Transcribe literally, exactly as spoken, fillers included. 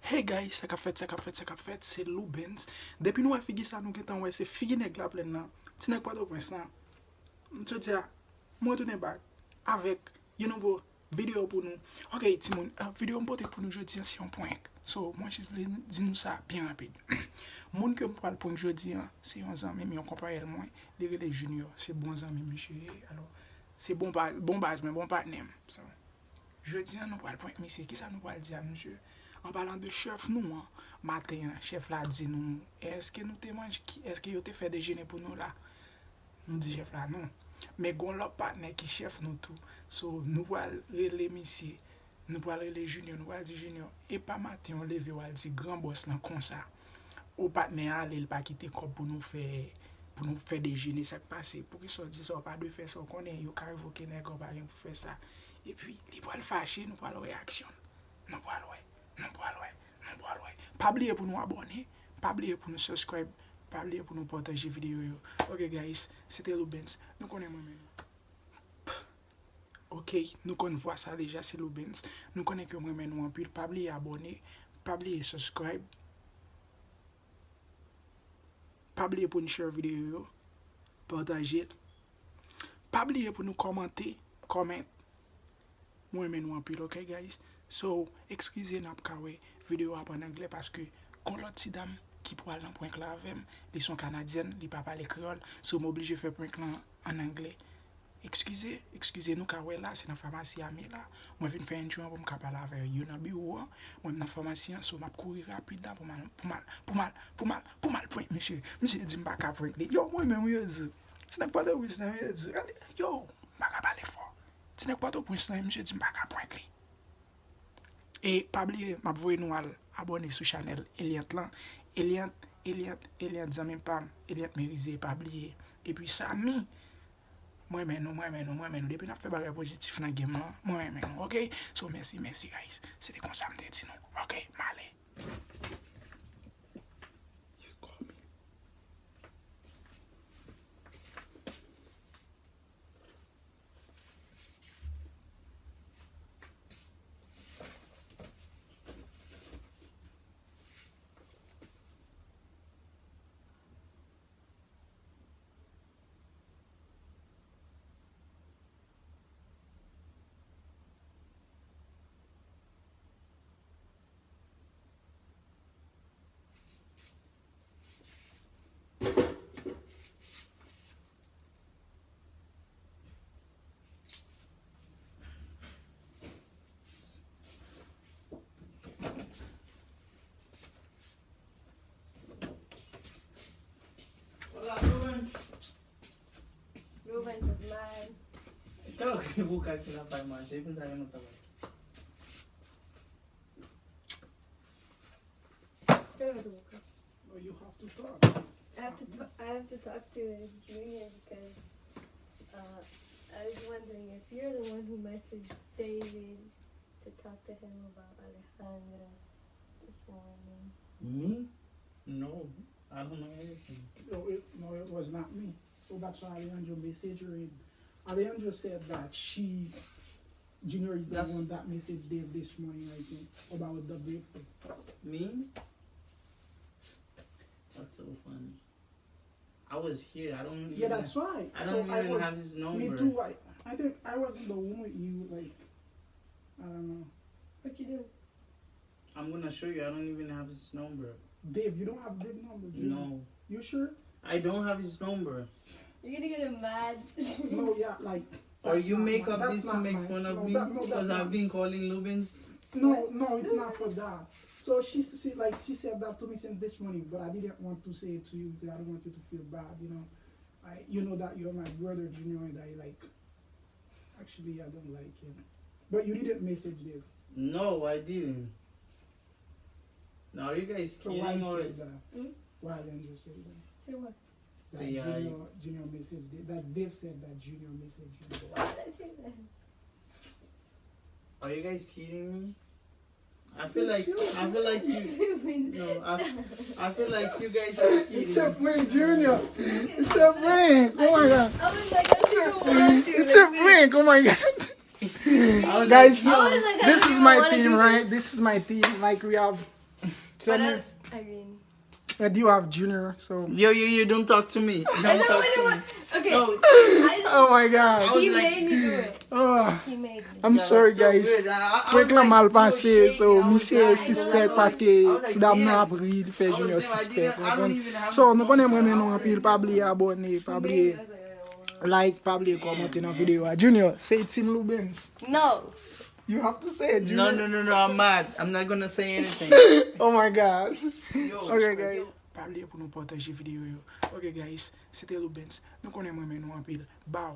Hey guys, sa k ap fèt, sa k ap fèt, sa k ap fèt, se Loubens. Depi nou wè figi sa, nou gentan wè se figi nèg Laplèn nan, ti nèg Pòtoprens lan. Jodi a, m retounen back avèk yon nouvo videyo pou nou. Ok, timoun, ah, videyo m pote pou nou jodi a, se yon prank. So, mwen jis vle di nou sa byen rapid. Moun ke m pral prank jodi a, se yon zanmi m, yon konpayèl mwen, li rele Junior. Se bon zanmi m misye ye. Alò, se bon pa, bon baz mwen, bon patnè m. So, jodi a, nou pral prank misye. Kisa nou pral di a misye? An palan de chèf nou an, maten an, chèf la di nou, èske nou te manje, ki, èske yo te fè dejene pou nou la? Nou di chèf la non. Men gon lòt patnè ki chèf nou tou. So, nou pral rele misye. Nou pral rele Junior, nou pral di Junior, epa maten w leve w al di gran bòs lan konsa. Ou patnè ale, l pa kite kòb pou nou fè, pou nou fè dejene, sa k pase? Poukisa w di sa? W pa dwe fè sa, w konnen yo ka revoke nèg, w pa gen pou fè sa. Epi, li pral fache, nou pral wè aksyon l. Nou pral wè, nou pral wè, nou pral wè. Pa bliye pou nou abòne, pa bliye pou nou subscribe, pa bliye pou nou pataje videyo yo. Ok, guys, se te Loubens. Nou konnen mwen menm. Ok, nou konn vwa sa deja, se Loubens. Nou konnen ke m renmen nou anpil. Pa bliye abòne, pa bliye subscribe. Pa bliye pou n share videyo yo, pataje l. Pa bliye pou nou kòmante, comment. Mwen renmen nou anpil, ok, guys? So, eskize n ap ka wè videyo ap an anglè paske gon lòt ti dam ki pral nan prank la avè m, li se yon Kanadyèn, li pa pale kreyòl, so m oblije fè prank lan an anglè. Eskize, eskize, nou ka wè la, se nan famasi a m ye la. Mwen vin fè entri an pou m ka pale avè yo nan biwo an. Mwen nan famasi an, so m ap kouri rapid la pou m al, pou m al, pou m al, pou m al, pou m al prank misye. Misye di m pa ka prank li. Yo, mwen menm, yo di. Ti nèg Pòtoprens lan, yo di. Gade, yo, m pa ka pale fò. Ti nèg Pòtoprens lan, misye di m pa ka prank li. E pa bliye, m ap voye nou al abòne sou chanèl Eliant lan. Eliant, Eliant, Eliant, zanmi pa m. Eliant Merize, pa bliye. Epi Samy, mwen renmen nou, mwen renmen nou, mwen renmen nou. Depi n ap fè bagay pozitif nan game lan, mwen renmen nou, ok? So, mèsi, mèsi, guys. Se te konsa m te di nou. Ok, m ale. Hola, Rubens. Rubens is mad. Kè w kè w ka ki la pa manje, e konsa yo nou travay. Tèlman tou bouke. No, you have to talk. I have to talk. I have to talk to Junior because uh, I was wondering if you're the one who messaged David to talk to him about Alejandra this morning. Me? No, I don't know anything. No, it, no, it was not me. So that's why Alejandro messaged her. And Alejandro said that she Junior is the That's one that messaged Dave this morning, I think, about the breakfast. Me? That's so funny. I was here. I don't Yeah, even, that's why. I So don't I even was, have his number. Me too. I, I think I was in the room with you, like, I don't know. What you do? I'm gonna show you. I don't even have his number. Dave, you don't have Dave number, do you? No. You sure? I don't have his number. You're gonna get him mad. No, yeah, like, Or that's you not make mi-, up that's this to not make mine. Fun of No, me that, no, because that's I've not been calling Lubens. No, no, it's not for that. So she, she, like, she said that to me since this morning, but I didn't want to say it to you because I don't want you to feel bad, you know. I, you know that you're my brother, Junior, and I, like, actually, I don't like him. But you didn't message Dave. No, I didn't. Now you guys So why kidding you or say that? Hmm? Why didn't you say that? Say what? That So, yeah, Junior, you Junior messaged Dave. That Dave said that Junior messaged you. Why did I say that? Are you guys kidding me? I feel like I feel like you. No, I, I feel like you guys are kidding. It's a prank, Junior. It's a prank. Oh my God. I was like, I didn't want to. It's a prank. Oh my God. I was Guys, like, I was like, I this is didn't my wanna team, do right? This. This is my team. Like, we have But I, I mean, And you have Junior, so. Yo, yo, yo, don't talk to me. Don't talk to me. Okay. No. I, Oh my God. was he like- made me do it. Oh, He made me. I'm sorry, guys. Prank lan mal pase, so misye sispèk paske ti dam nan ap ri, li fè Junior sispèk. Ou konprann? So, nou konnen mwen renmen nou anpil, pa bliye abòne, pa bliye like, pa bliye kòmante nan videyo a. Junior, say Team Lubens. No. You have to say it, Junior. No, no, no, no, I'm mad. I'm not gonna say anything. Oh my God. Okay, guys. Pa bliye pou nou pataje videyo yo. Okay, guys, se te Lubens. Nou konnen mwen renmen nou anpil. Bow.